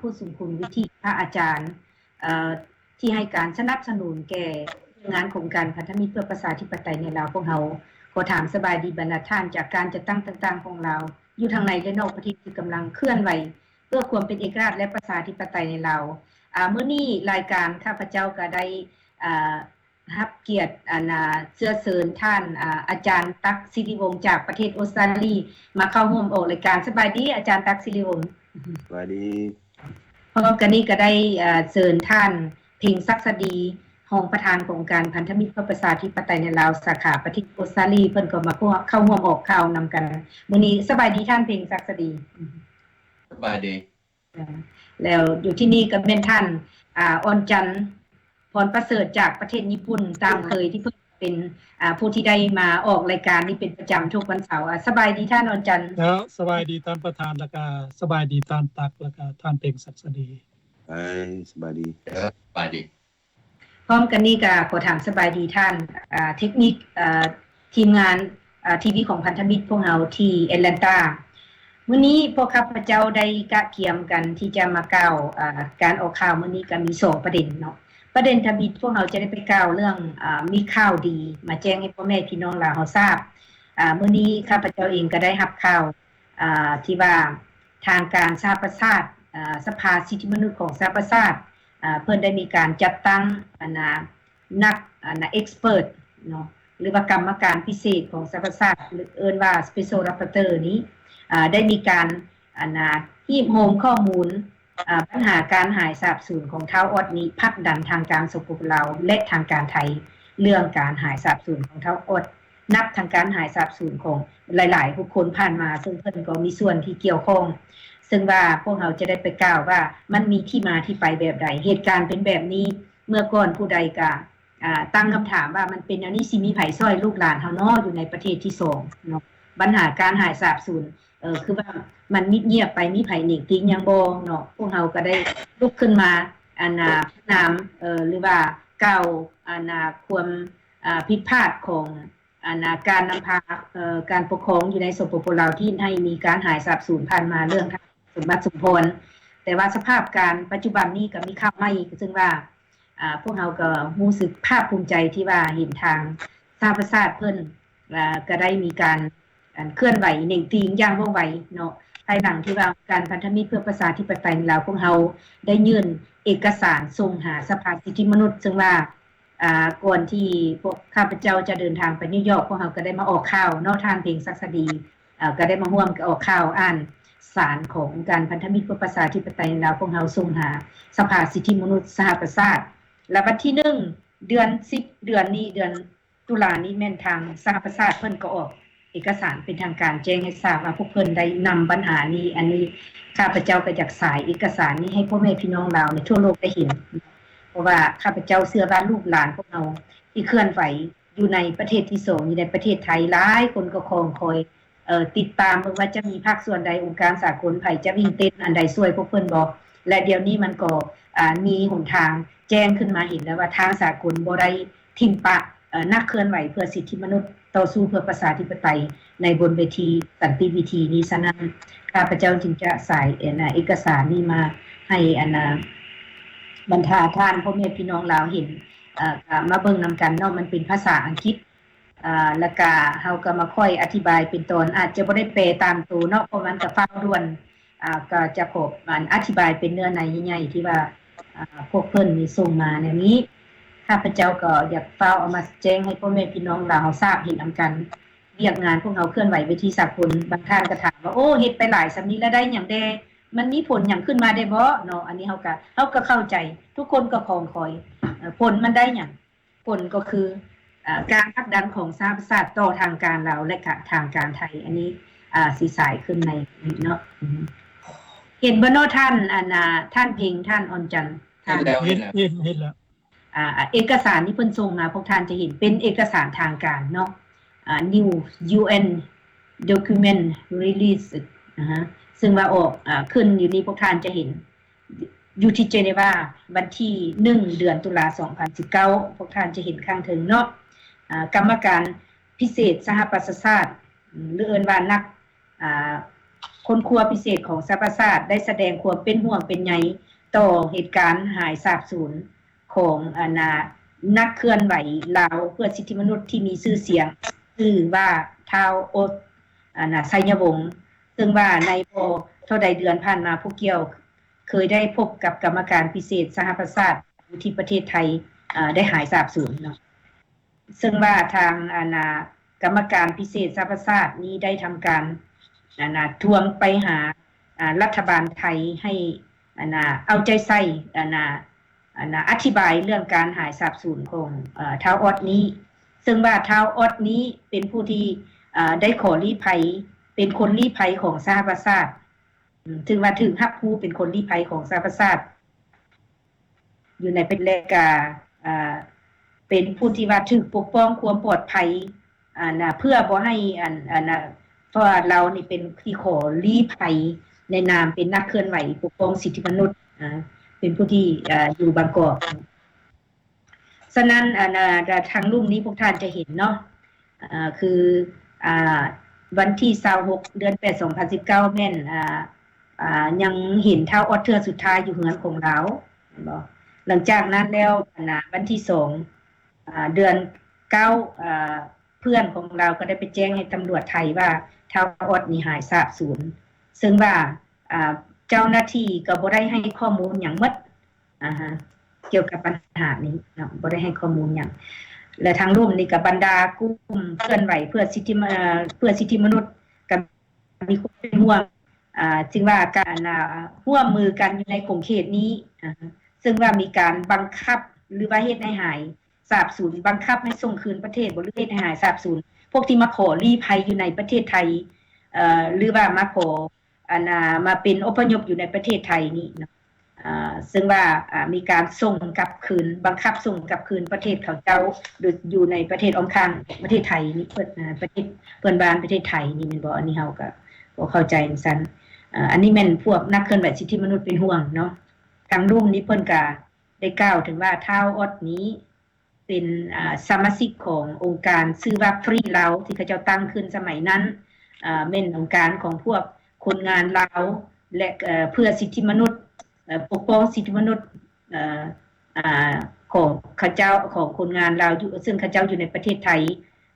ຜູ້ຊົງຄຸນວຸດທິພະອາຈານ ເອີ ທີ່ໃຫ້ການສະໜັບສະໜູນແກ່ງານໂຄງການພັນທະມິດເພື່ອປະຊາທິປະໄຕໃນລາວພວກເຮົາ. ຂໍຖາມສະບາຍດີບັນດາທ່ານຈາກການຈັດຕັ້ງຕ່າງໆຂອງລາວ ຢູ່ທັງໃນ ແລະ ນອກປະເທດທີ່ກຳລັງເຄື່ອນໄຫວເພື່ອຄວາມເປັນເອກະລາດ ແລະ ປະຊາທິປະໄຕໃນລາວ. ອາ ມື້ນີ້ລາຍການຂ້າພະເຈົ້າກໍໄດ້ ອາ ຮັບກຽດ ອັນ ອາ ເຊື້ອເຊີນທ່ານ ອາ ອາຈານ ຕັກ ສິລິວົງ ຈາກປະເທດອົດສະຕາລີ ມາເຂົ້າຮ່ວມອອກລາຍການ. ສະບາຍດີອາຈານ ຕັກ ສິລິວົງ. ສະບາຍດີ. ພ້ອມກັນນີ້ກໍໄດ້ ອາ ເຊີນທ່ານ ເພັງ ສັກສະດີ ຮອງປະທານໂຄງການພັນທະມິດເພື່ອປະຊາທິປະໄຕໃນລາວ ສາຂາປະເທດອົດສະຕາລີ ເພິ່ນກໍມາເຂົ້າຮ່ວມອອກຂ່າວນຳກັນມື້ນີ້. ສະບາຍດີທ່ານ ເພັງ ສັກສະດີ. ສະບາຍດີ. ແລ້ວຢູ່ທີ່ນີ້ກໍແມ່ນທ່ານ ອາ ອ່ອນຈັນ ພອນປະເສີດ ຈາກປະເທດຍີ່ປຸ່ນ ຕາມເຄີຍທີ່ເພິ່ນເປັນ ອາ ຜູ້ທີ່ໄດ້ມາອອກລາຍການນີ້ເປັນປະຈຳທຸກວັນເສົາ. ອາ ສະບາຍດີທ່ານອ່ອນຈັນ. ເຈົ້າ ສະບາຍດີທ່ານປະທານ ແລ້ວກະສະບາຍດີທ່ານຕັກ ແລ້ວກະທ່ານເພັງສັກສະດີ. ເອີ ສະບາຍດີ. ເອີ ສະບາຍດີ. ພ້ອມກັນນີ້ກໍຂໍຖາມສະບາຍດີທ່ານ ອາ ເທັກນິກ ອາ ທີມງານ ອາ ທີວີຂອງພັນທະມິດພວກເຮົາທີ່ແອັດແລນຕາ. ມື້ນີ້ພວກຂ້າພະເຈົ້າໄດ້ກະກຽມກັນທີ່ຈະມາກ່າວ ອາ ການອອກຂ່າວມື້ນີ້ກໍມີສອງປະເດັນເນາະ. ປະເດັນທຳອິດພວກເຮົາຈະໄດ້ໄປກ່າວເລື່ອງ ອາ ມີຂ່າວດີມາແຈ້ງໃຫ້ພໍ່ແມ່ພີ່ນ້ອງລາວເຮົາຊາບ. ອາ ມື້ນີ້ຂ້າພະເຈົ້າເອງກໍໄດ້ຮັບຂ່າວ ອາ ທີ່ວ່າທາງການສະຫະປະຊາດ ອາ ສະພາສິດທິມະນຸດຂອງສະຫະປະຊາດ ອາ ເພິ່ນໄດ້ມີການຈັດຕັ້ງ ອັນນາ ນັກ ອັນນາ ເອັກສະເປີດເນາະ ຫຼືວ່າກຳມະການພິເສດຂອງສະຫະປະຊາດ ຫຼືເອີ້ນວ່າ Special Rapporteur ນີ້ ອາ ໄດ້ມີການ ອັນນາ ຮີບໂຮມຂໍ້ມູນ ອາ ບັນຫາການຫາຍສາບສູນຂອງທ້າວອອດນີ້ ຜັກດັນທາງການ ສປປ ລາວ ແລະ ທາງການໄທ ເລື່ອງການຫາຍສາບສູນຂອງທ້າວອອດ ນັບທັງການຫາຍສາບສູນຂອງຫຼາຍໆບຸກຄົນຜ່ານມາ ເຊິ່ງເພິ່ນກໍມີສ່ວນທີ່ກ່ຽວຂ້ອງ ເຊິ່ງວ່າພວກເຮົາຈະໄດ້ໄປກ່າວວ່າມັນມີທີ່ມາທີ່ໄປແບບໃດ, ເຫດການເປັນແບບນີ້ ເມື່ອກ່ອນຜູ້ໃດກະ ອາ ຕັ້ງຄຳຖາມວ່າມັນເປັນແນວນີ້ ຊິມີໃຜຊ່ອຍລູກຫຼານເຮົາເນາະ ຢູ່ໃນປະເທດທີສອງເນາະ, ບັນຫາການຫາຍສາບສູນ ເອີ ຄືວ່າມັນມິດງຽບໄປ ມີໃຜເໜັງຕີງຫຍັງບໍ່ເນາະ. ພວກເຮົາກໍໄດ້ລຸກຂຶ້ນມາ ອັນນາ ປະນາມ ເອີ ຫຼືວ່າກ່າວ ອັນນາ ຄວາມ ອາ ຜິດພາດຂອງ ອັນນາ ການນຳພາ ເອີ ການປົກຄອງຢູ່ໃນ ສປປ ລາວ ທີ່ເຮັດໃຫ້ມີການຫາຍສາບສູນຜ່ານມາ ເລື່ອງທ່ານສົມບັດ ສົມພອນ. ແຕ່ວ່າສະພາບການປັດຈຸບັນນີ້ກໍມີຂ່າວໃໝ່ ເຊິ່ງວ່າ ອາ ພວກເຮົາກໍຮູ້ສຶກພາກພູມໃຈທີ່ວ່າເຫັນທາງສະຫະປະຊາດເພິ່ນ ອາ ກໍໄດ້ມີການ ອັນ ເຄື່ອນໄຫວເໜັງຕີງຢ່າງວ່ອງໄວເນາະ ພາຍຫຼັງທີ່ວ່າອົງການພັນທະມິດເພື່ອປະຊາທິປະໄຕລາວພວກເຮົາໄດ້ຍື່ນເອກະສານສົ່ງຫາສະພາສິດທິມະນຸດ ເຊິ່ງວ່າ ອາ ກ່ອນທີ່ພວກຂ້າພະເຈົ້າຈະເດີນທາງໄປນິວຢອກ ພວກເຮົາກໍໄດ້ມາອອກຂ່າວເນາະ ທ່ານເພັງ ສັກສະດີ ອາ ກໍໄດ້ມາຮ່ວມອອກຂ່າວ ອ່ານສານຂອງອົງການພັນທະມິດເພື່ອປະຊາທິປະໄຕລາວ ພວກເຮົາສົ່ງຫາສະພາສິດທິມະນຸດສະຫະປະຊາດ ແລະ ວັນທີໜຶ່ງ ເດືອນສິບ ເດືອນນີ້ ເດືອນຕຸລານີ້ ແມ່ນທາງສະຫະປະຊາດເພິ່ນກໍອອກເອກະສານເປັນທາງການແຈ້ງໃຫ້ຊາບວ່າພວກເພິ່ນໄດ້ນຳບັນຫານີ້ ອັນນີ້ຂ້າພະເຈົ້າກໍຢາກສາຍເອກະສານນີ້ໃຫ້ພໍ່ແມ່ພີ່ນ້ອງລາວໃນທົ່ວໂລກໄດ້ເຫັນ ເພາະວ່າຂ້າພະເຈົ້າເຊື່ອວ່າລູກຫຼານພວກເຮົາທີ່ເຄື່ອນໄຫວຢູ່ໃນປະເທດທີສອງ ຢູ່ໃນປະເທດໄທ ຫຼາຍຄົນກໍຄອງຄອຍ ເອີ ຕິດຕາມເບິ່ງວ່າຈະມີພາກສ່ວນໃດ ອົງການສາກົນໃຜຈະວິ່ງເຕັ້ນອັນໃດຊ່ວຍພວກເພິ່ນບໍ່ ແລະ ດຽວນີ້ມັນກໍ ອາ ມີຫົນທາງແຈ້ງຂຶ້ນມາເຫັນແລ້ວວ່າທາງສາກົນບໍ່ໄດ້ຖິ້ມປະ ເອີ ນັກເຄື່ອນໄຫວເພື່ອສິດທິມະນຸດ ຕໍ່ສູ້ເພື່ອປະຊາທິປະໄຕໃນບົນເວທີສັນຕິວິທີນີ້. ສະນັ້ນ ຂ້າພະເຈົ້າຈຶ່ງຈະສາຍ ອັນນາ ເອກະສານນີ້ມາໃຫ້ ອັນນາ ບັນດາທ່ານພໍ່ແມ່ພີ່ນ້ອງລາວເຫັນ ເອີ ມາເບິ່ງນຳກັນເນາະ ມັນເປັນພາສາອັງກິດ ອາ ແລ້ວກະເຮົາກໍມາຄ່ອຍອະທິບາຍເປັນຕອນ ອາດຈະບໍ່ໄດ້ແປຕາມໂຕເນາະ ເພາະມັນກະຟ້າວດ່ວນ ອາ ກໍຈະຂໍ ອັນ ອະທິບາຍເປັນເນື້ອໃນໃຫຍ່ໆ ທີ່ວ່າ ອາ ພວກເພິ່ນນີ້ສົ່ງມາແນວນີ້ ຂ້າພະເຈົ້າກໍຢາກຟ້າວເອົາມາແຈ້ງໃຫ້ພໍ່ແມ່ພີ່ນ້ອງລາວເຮົາຊາບເຫັນນຳກັນ ວຽກງານພວກເຮົາເຄື່ອນໄຫວເວທີສາກົນ ບາງທ່ານກໍຖາມວ່າ ໂອ້ ເຮັດໄປຫຼາຍສ່ຳນີ້ແລ້ວໄດ້ຫຍັງແດ່ ມັນມີຜົນຫຍັງຂຶ້ນມາແດ່ບໍ່ເນາະ ອັນນີ້ເຮົາກໍ ເຮົາກໍເຂົ້າໃຈ ທຸກຄົນກໍຄອງຄອຍ ເອີ ຜົນມັນໄດ້ຫຍັງ ຜົນກໍຄື ອາ ການຜັກດັນຂອງສະຫະປະຊາຊາດຕໍ່ທາງການລາວ ແລະ ກະທາງການໄທ ອັນນີ້ ອາ ຊິສາຍຂຶ້ນໃນນີ້ເນາະ ເຫັນບໍ່ເນາະທ່ານ ອັນນາ ທ່ານເພັງ ທ່ານອ່ອນຈັນ ທ່ານ ເຫັນແລ້ວ ເຫັນແລ້ວ ເຫັນ ເຫັນແລ້ວ ອາ ເອກະສານທີ່ເພິ່ນສົ່ງມາ ພວກທ່ານຈະເຫັນເປັນເອກະສານທາງການເນາະ ອາ New ຢູ ເອັນ Document Release ນະ ເຊິ່ງວ່າອອກ ອາ ຂຶ້ນຢູ່ນີ້ ພວກທ່ານຈະເຫັນ ຢູ່ທີ່ເຈນີວາ ວັນທີໜຶ່ງ ເດືອນຕຸລາ ສອງພັນສິບເກົ້າ ພວກທ່ານຈະເຫັນຂ້າງເທິງເນາະ ອາ ກຳມະການພິເສດສະຫະປະຊາຊາດ ຫຼືເອີ້ນວ່ານັກ ອາ ຄົ້ນຄວ້າພິເສດຂອງສະຫະປະຊາຊາດ ໄດ້ສະແດງຄວາມເປັນຫ່ວງເປັນໃຍຕໍ່ເຫດການຫາຍສາບສູນຂອງ ອັນນ່າ ນັກເຄື່ອນໄຫວລາວເພື່ອສິດທິມະນຸດທີ່ມີຊື່ສຽງ ຊື່ວ່າ ທ້າວ ໂອດ ອັນນ່າ ໄຊຍະວົງ ເຊິ່ງວ່າໃນບໍ່ເທົ່າໃດເດືອນຜ່ານມາ ຜູ້ກ່ຽວເຄີຍໄດ້ພົບກັບກຳມະການພິເສດສະຫະປະຊາຊາດ ຢູ່ທີ່ປະເທດໄທ ເອີ ໄດ້ຫາຍສາບສູນເນາະ. ເຊິ່ງວ່າທາງ ອັນນ່າ ກຳມະການພິເສດສະຫະປະຊາຊາດນີ້ໄດ້ທຳການ ອັນນ່າ ທວງໄປຫາ ອາ ລັດຖະບານໄທໃຫ້ ອັນນ່າ ເອົາໃຈໃສ່ ອັນນ່າ ອັນນ່າ ອະທິບາຍເລື່ອງການຫາຍສາບສູນຂອງ ເອີ ທ້າວອອດນີ້ ເຊິ່ງວ່າທ້າວອອດນີ້ເປັນຜູ້ທີ່ ເອີ ໄດ້ຂໍລີ້ໄພ ເປັນຄົນລີ້ໄພຂອງສະຫະປະຊາຊາດ ອາ ຖືວ່າຖືກຮັບຮູ້ເປັນຄົນລີ້ໄພຂອງສະຫະປະຊາຊາດ ຢູ່ໃນປະເທດ ແລະກະ ອາ ເປັນຜູ້ທີ່ວ່າຖືກປົກປ້ອງຄວາມປອດໄພ ອັນນ່າ ເພື່ອບໍ່ໃຫ້ ອັນ ອັນນ່າ ເພາະວ່າລາວນີ້ເປັນທີ່ຂໍລີ້ໄພໃນນາມເປັນນັກເຄື່ອນໄຫວປົກປ້ອງສິດທິມະນຸດ ອາ ເປັນຜູ້ທີ່ ອາ ຢູ່ບາງກອກ. ສະນັ້ນ ອັນນ່າ ທາງລຸ່ມນີ້ພວກທ່ານຈະເຫັນເນາະ ອາ ຄື ອາ ວັນທີຊາວຫົກ ເດືອນແປດ ສອງພັນສິບເກົ້າ ແມ່ນ ອາ ອາ ຍັງເຫັນທ້າວອອດເທື່ອສຸດທ້າຍຢູ່ເຮືອນຂອງລາວ ແມ່ນບໍ່? ຫຼັງຈາກນັ້ນແລ້ວ ອັນນ່າ ວັນທີສອງ ອາ ເດືອນເກົ້າ ອາ ເພື່ອນຂອງລາວກໍໄດ້ໄປແຈ້ງໃຫ້ຕຳຫຼວດໄທວ່າ ທ້າວອອດນີ້ຫາຍສາບສູນ ເຊິ່ງວ່າ ອາ ເຈົ້າໜ້າທີ່ກໍບໍ່ໄດ້ໃຫ້ຂໍ້ມູນຫຍັງໝົດ ອາຮະ ກ່ຽວກັບບັນຫານີ້ເນາະ ບໍ່ໄດ້ໃຫ້ຂໍ້ມູນຫຍັງ ແລະທາງລຸ່ມນີ້ກໍບັນດາກຸ່ມເຄື່ອນໄຫວເພື່ອສິດທິມະ ເອີ ເພື່ອສິດທິມະນຸດ ກໍມີຄວາມເປັນຫ່ວງ ອາ ຈຶ່ງວ່າການ ອາ ຮ່ວມມືກັນຢູ່ໃນຂົງເຂດນີ້ ອາ ເຊິ່ງວ່າມີການບັງຄັບ ຫຼືວ່າເຮັດໃຫ້ຫາຍສາບສູນ ບັງຄັບໃຫ້ສົ່ງຄືນປະເທດບໍ ຫຼືເຮັດໃຫ້ຫາຍສາບສູນ ພວກທີ່ມາຂໍລີ້ໄພຢູ່ໃນປະເທດໄທ ເອີ ຫຼືວ່າມາຂໍ ອັນ ອາ ມາເປັນອົບພະຍົບຢູ່ໃນປະເທດໄທນີ້ເນາະ ອາ ເຊິ່ງວ່າ ອາ ມີການສົ່ງກັບຄືນ ບັງຄັບສົ່ງກັບຄືນປະເທດເຂົາເຈົ້າ ຫຼືຢູ່ໃນປະເທດອ້ອມຂ້າງປະເທດໄທນີ້ ເພິ່ນ ອາ ປະເທດເພື່ອນບ້ານປະເທດໄທນີ້ແມ່ນບໍ່? ອັນນີ້ເຮົາກໍບໍ່ເຂົ້າໃຈຈັ່ງຊັ້ນ ອາ ອັນນີ້ແມ່ນພວກນັກເຄື່ອນໄຫວສິດທິມະນຸດເປັນຫ່ວງເນາະ. ທາງລຸ່ມນີ້ເພິ່ນກໍໄດ້ກ່າວເຖິງວ່າ ທ້າວອອດນີ້ ເປັນ ອາ ສະມາຊິກຂອງອົງການຊື່ວ່າ Free Lao ທີ່ເຂົາເຈົ້າຕັ້ງຂຶ້ນສະໄໝນັ້ນ ອາ ແມ່ນອົງການຂອງພວກຄົນງານລາວ ແລະ ເອີ ເພື່ອສິດທິມະນຸດ ເອີ ປົກປ້ອງສິດທິມະນຸດ ເອີ ອາ ຂອງເຂົາເຈົ້າ ຂອງຄົນງານລາວຢູ່ ເຊິ່ງເຂົາເຈົ້າຢູ່ໃນປະເທດໄທ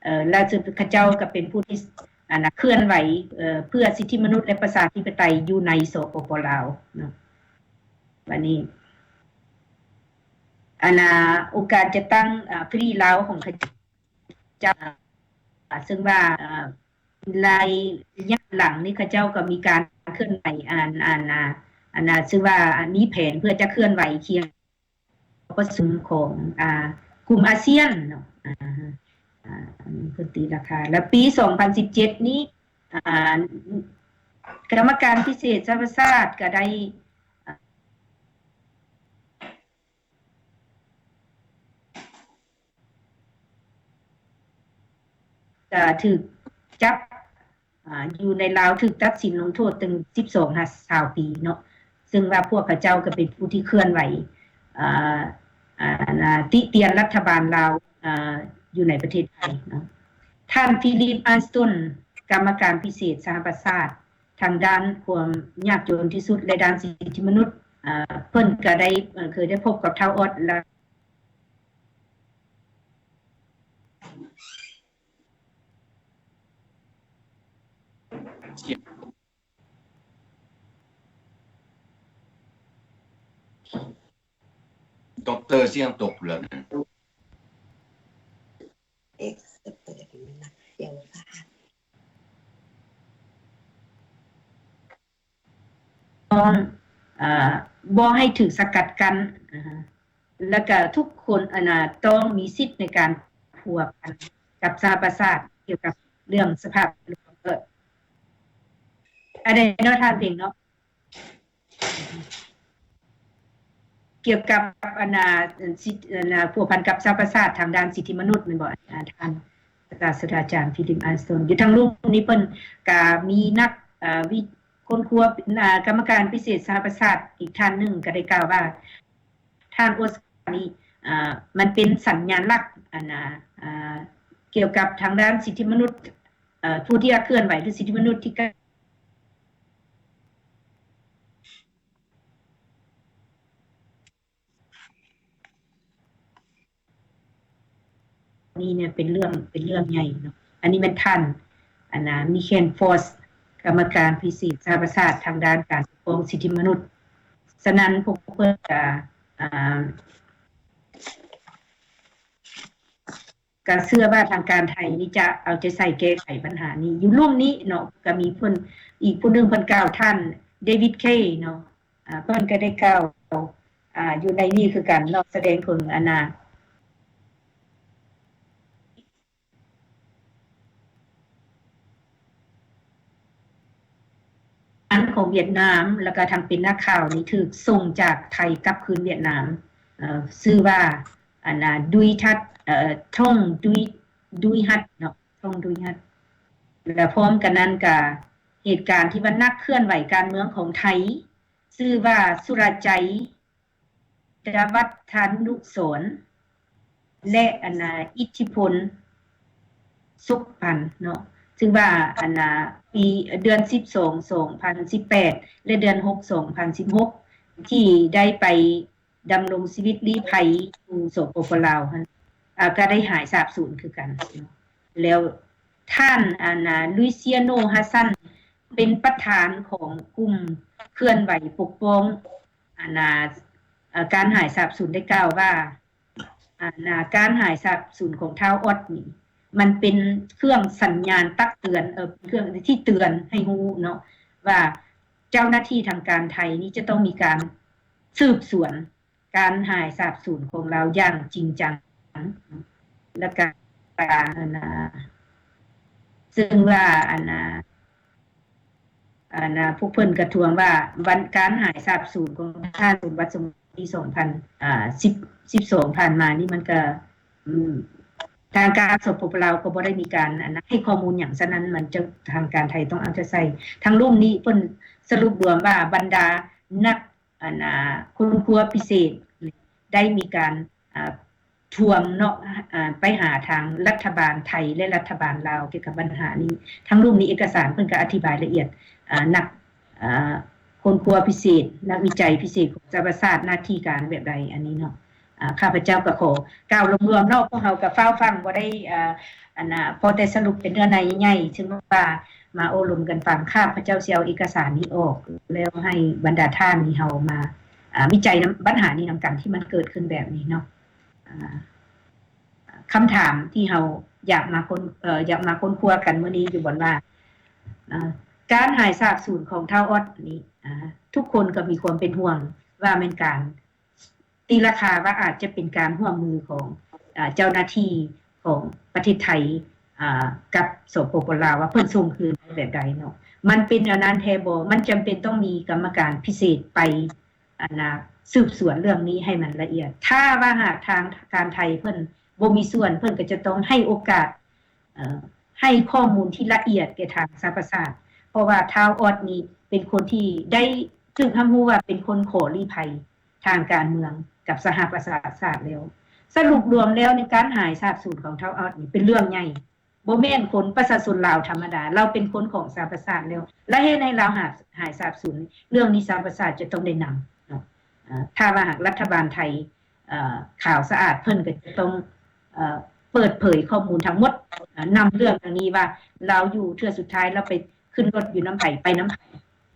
ເອີ ແລະ ເຊິ່ງເຂົາເຈົ້າກໍເປັນຜູ້ທີ່ ອັນ ເຄື່ອນໄຫວ ເອີ ເພື່ອສິດທິມະນຸດ ແລະ ປະຊາທິປະໄຕຢູ່ໃນ ສປປ ລາວ ເນາະ. ບັດນີ້ ອັນນ່າ ອົງການຈັດຕັ້ງ ອາ Free Lao ຂອງເຂົາເຈົ້າ ອາ ເຊິ່ງວ່າ ອາ ໄລຍະຫຼັງນີ້ເຂົາເຈົ້າກໍມີການເຄື່ອນໄຫວ ອັນ ອັນ ອາ ອັນ ອາ ເຊິ່ງວ່າ ອາ ມີແຜນເພື່ອຈະເຄື່ອນໄຫວຄຽງປະຊຸມຂອງ ອາ ກຸ່ມອາຊຽນເນາະ ອາ ອາ ເພິ່ນຕີລາຄາ ແລະ ປີສອງພັນສິບເຈັດນີ້ ອາ ກຳມະການພິເສດສະຫະປະຊາຊາດກໍໄດ້ ຈະຖືກຈັບ ອາ ຢູ່ໃນລາວ ຖືກຕັດສິນລົງໂທດຕັ້ງສິບສອງຫາຊາວປີເນາະ ເຊິ່ງວ່າພວກເຂົາເຈົ້າກໍເປັນຜູ້ທີ່ເຄື່ອນໄຫວ ອາ ອາ ຕິຕຽນລັດຖະບານລາວ ອາ ຢູ່ໃນປະເທດໄທເນາະ. ທ່ານ Philip Alston ກຳມະການພິເສດສະຫະປະຊາຊາດ ທາງດ້ານຄວາມຍາກຈົນທີ່ສຸດ ແລະ ດ້ານສິດທິມະນຸດ ເພິ່ນກໍໄດ້ ເຄີຍໄດ້ພົບກັບທ້າວອອດ ແລະ ດັອກເຕີສຽງຕົກເລີຍ. ຕ້ອງ ເອີ ບໍ່ໃຫ້ຖືກສະກັດກັ້ນ ອາ ແລ້ວກະທຸກຄົນ ອັນນ່າ ຕ້ອງມີສິດໃນການພົວພັນກັບສະຫະປະຊາຊາດ ກ່ຽວກັບເລື່ອງສະພາບ ອັນໃດເນາະ ທ່ານເພັງເນາະ? ກ່ຽວກັບ ອັນນ່າ ສິດ ອັນນ່າ ພົວພັນກັບສະຫະປະຊາຊາດທາງດ້ານສິດທິມະນຸດແມ່ນບໍ່ ອາ ທ່ານສາດສະດາຈານ Philip Alston? ຢູ່ທາງລຸ່ມນີ້ເພິ່ນກະມີນັກ ເອີ ວິ ຄົ້ນຄວ້າ ອາ ກຳມະການພິເສດສະຫະປະຊາຊາດອີກທ່ານໜຶ່ງກໍໄດ້ກ່າວວ່າ ທ່ານໂອສການີ້ ອາ ມັນເປັນສັນຍາລັກ ອັນນ່າ ອາ ກ່ຽວກັບທາງດ້ານສິດທິມະນຸດ ເອີ ຜູ້ທີ່ເຄື່ອນໄຫວ ຫຼື ສິດທິມະນຸດທີ່ ນີ້ເນຍເປັນເລື່ອງ ເປັນເລື່ອງໃຫຍ່ເນາະ. ອັນນີ້ແມ່ນທ່ານ ອັນນ່າ ມີແຄນຟອສ ກຳມະການພິເສດສະຫະປະຊາຊາດທາງດ້ານການປົກປ້ອງສິດທິມະນຸດ. ສະນັ້ນພວກເພິ່ນກະ ອ່າ ກະເຊື່ອວ່າທາງການໄທນີ້ຈະເອົາໃຈໃສ່ແກ້ໄຂບັນຫານີ້. ຢູ່ລຸ່ມນີ້ເນາະ ກະມີເພິ່ນ ອີກຜູ້ໜຶ່ງເພິ່ນກ່າວ ທ່ານ ເດວິດ ເຄ ເນາະ ອາ ເພິ່ນກະໄດ້ກ່າວ ອາ ຢູ່ໃນນີ້ຄືກັນເນາະ ສະແດງເຖິງ ອັນນ່າ ອັນຂອງຫວຽດນາມ ແລ້ວກະທັງເປັນນັກຂ່າວນີ້ຖືກສົ່ງຈາກໄທກັບຄືນຫວຽດນາມ ເອີ ຊື່ວ່າ ອັນນ່າ ດຸຍທັດ ເອີ ທ່ອງດຸຍ ດຸຍຮັດເນາະ ທ່ອງດຸຍຮັດ. ແລະ ພ້ອມກັນນັ້ນກະເຫດການທີ່ວ່ານັກເຄື່ອນໄຫວການເມືອງຂອງໄທ ຊື່ວ່າ ສຸລະໄຈ ດາວັດທານຸສອນ ແລະ ອັນນ່າ ອິດທິພົນ ສຸກພັນເນາະ ຊຶ່ງວ່າ ອັນນ່າ ປີ ເດືອນສິບສອງ ສອງພັນສິບແປດ ແລະ ເດືອນຫົກ ສອງພັນສິບຫົກ ທີ່ໄດ້ໄປ ດຳລົງຊີວິດລີ້ໄພຢູ່ ສປປ ລາວຫັ້ນ ອາ ກໍໄດ້ຫາຍສາບສູນຄືກັນເນາະ. ແລ້ວທ່ານ ອັນນ່າ ລຸຍເຊຍໂນ ຮາຊັນ ເປັນປະທານຂອງກຸ່ມເຄື່ອນໄຫວປົກປ້ອງ ອັນນ່າ ເອີ ການຫາຍສາບສູນ ໄດ້ກ່າວວ່າ ອັນນ່າ ການຫາຍສາບສູນຂອງທ້າວອອດນີ້ ມັນເປັນເຄື່ອງສັນຍານຕັກເຕືອນ ເອີ ເປັນເຄື່ອງທີ່ເຕືອນໃຫ້ຮູ້ເນາະ ວ່າເຈົ້າໜ້າທີ່ທາງການໄທນີ້ຈະຕ້ອງມີການສືບສວນ ການຫາຍສາບສູນຂອງລາວຢ່າງຈິງຈັງ ແລ້ວກະ ອັນນ່າ ຊຶ່ງວ່າ ອັນນ່າ ອັນນ່າ ພວກເພິ່ນກະທວງວ່າ ການຫາຍສາບສູນຂອງທ່ານສົມບັດ ສົມ ປີສອງພັນ ອາ ສິບ ສິບສອງ ຜ່ານມານີ້ ມັນກະ ອາ ທາງການ ສປປ ລາວ ກໍບໍ່ໄດ້ມີການ ອັນນ່າ ໃຫ້ຂໍ້ມູນຫຍັງ. ສະນັ້ນ ມັນຈະ ທາງການໄທຕ້ອງເອົາໃຈໃສ່. ທາງລຸ່ມນີ້ເພິ່ນສະຫຼຸບລວມວ່າ ບັນດານັກ ອັນນ່າ ຄົ້ນຄວ້າພິເສດ ໄດ້ມີການ ອາ ທວງເນາະ ອາ ໄປຫາທາງລັດຖະບານໄທ ແລະ ລັດຖະບານລາວ ກ່ຽວກັບບັນຫານີ້. ທາງລຸ່ມນີ້ເອກະສານເພິ່ນກໍອະທິບາຍລະອຽດ ອາ ນັກ ອາ ຄົ້ນຄວ້າພິເສດ ນັກວິໄຈພິເສດຂອງສະຫະປະຊາຊາດ ໜ້າທີ່ການແບບໃດ ອັນນີ້ເນາະ. ອາ ຂ້າພະເຈົ້າກໍຂໍກ່າວລວມໆເນາະ ພວກເຮົາກໍຟ້າວຟັງບໍ່ໄດ້ ອາ ອັນນ່າ ພໍແຕ່ສະຫຼຸບເປັນເນື້ອໃນໃຫຍ່ໆ ຊຶ່ງວ່າມາໂອ້ລົມກັນຟັງ. ຂ້າພະເຈົ້າຊິເອົາເອກະສານນີ້ອອກ ແລ້ວໃຫ້ບັນດາທ່ານນີ້ເຮົາມາ ອາ ວິໄຈນຳ ບັນຫານີ້ນຳກັນ ທີ່ມັນເກີດຂຶ້ນແບບນີ້ເນາະ. ອາ ຄຳຖາມທີ່ເຮົາຢາກມາຄົ້ນ ເອີ ຢາກມາຄົ້ນຄວ້າກັນມື້ນີ້ຢູ່ບ່ອນວ່າ ອາ ການຫາຍສາບສູນຂອງທ້າວອອດນີ້ ອາ ທຸກຄົນກໍມີຄວາມເປັນຫ່ວງວ່າແມ່ນການ ຕີລາຄາວ່າອາດຈະເປັນການຮ່ວມມືຂອງ ອາ ເຈົ້າໜ້າທີ່ຂອງປະເທດໄທ ອາ ກັບ ສປປ ລາວ ວ່າເພິ່ນສົ່ງຄືນໄປແບບໃດເນາະ. ມັນເປັນແນວນັ້ນແທ້ບໍ່? ມັນຈຳເປັນຕ້ອງມີກຳມະການພິເສດໄປ ອັນນ່າ ສືບສວນເລື່ອງນີ້ໃຫ້ມັນລະອຽດ. ຖ້າວ່າຫາກທາງການໄທເພິ່ນບໍ່ມີສ່ວນ ເພິ່ນກໍຈະຕ້ອງໃຫ້ໂອກາດ ເອີ ໃຫ້ຂໍ້ມູນທີ່ລະອຽດແກ່ທາງສະຫະປະຊາຊາດ ເພາະວ່າທ້າວອອດນີ້ເປັນຄົນທີ່ໄດ້ຖືກຮັບຮູ້ວ່າເປັນຄົນຂໍລີ້ໄພທາງການເມືອງກັບສະຫະປະຊາຊາດແລ້ວ. ສະຫຼຸບລວມແລ້ວໃນການຫາຍສາບສູນຂອງທ້າວອອດນີ້ເປັນເລື່ອງໃຫຍ່ ບໍ່ແມ່ນຄົນປະຊາຊົນລາວທຳມະດາ, ລາວເປັນຄົນຂອງສະຫະປະຊາຊາດແລ້ວ ລະເຮັດໃຫ້ລາວຫາ ຫາຍສາບສູນ. ເລື່ອງນີ້ສະຫະປະຊາຊາດຈະຕ້ອງໄດ້ນຳເນາະ. ເອີ ຖ້າວ່າຫາກລັດຖະບານໄທ ເອີ ຂາວສະອາດ ເພິ່ນກໍຈະຕ້ອງ ເອີ ເປີດເຜີຍຂໍ້ມູນທັງໝົດ ເອີ ນຳເລື່ອງອັນນີ້ວ່າ ລາວຢູ່ເທື່ອສຸດທ້າຍລາວໄປຂຶ້ນລົດຢູ່ນຳໃຜ ໄປນຳໃຜ